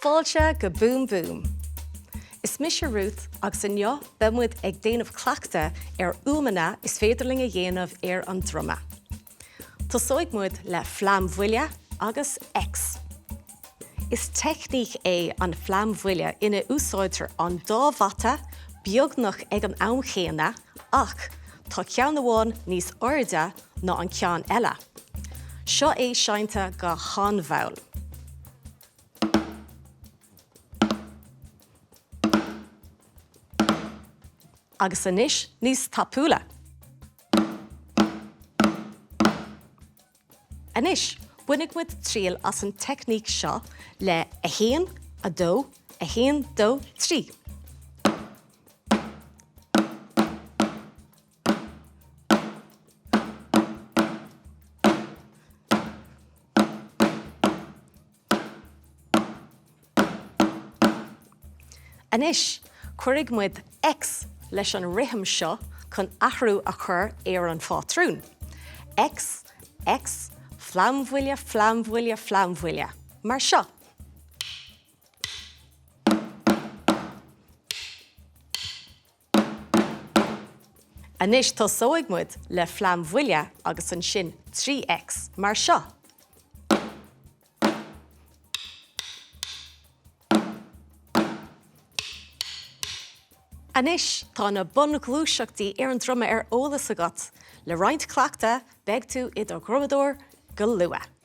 Fáilte go Boom Boom! Is mise Ruth agus inniu beidh muid ag déanamh cleachtadh ar fhuaimeanna is féidir linn a dhéanamh ar an druma. Tosóidh muid le flambhuille agus X. Is teicníc é an flambhuille ina úsáidtear an dá bhata beagnach ag an am chéanna ach tá ceann amháin níos airde ná an ceann eile. Seo é seinnte go han-mhall. Agus anois níos tapúla. Anois, bainfidh muid triail as an teicníc seo le 1, 2, 1, 2, 3. Anois, cuirfidh muid X leis an rithim seo chun athrú a chur ar an phátrún. X, X, flambhuille, flambhuille, flambhuille. Mar seo. Anois tosóidh muid le flambhuille agus ansin 3 X, mar seo. Anois tá na bunghluaiseachtaí ar an druma ar eolas agat. Le roinnt cleachtaidh beidh tú i do dhrumadóir go luath.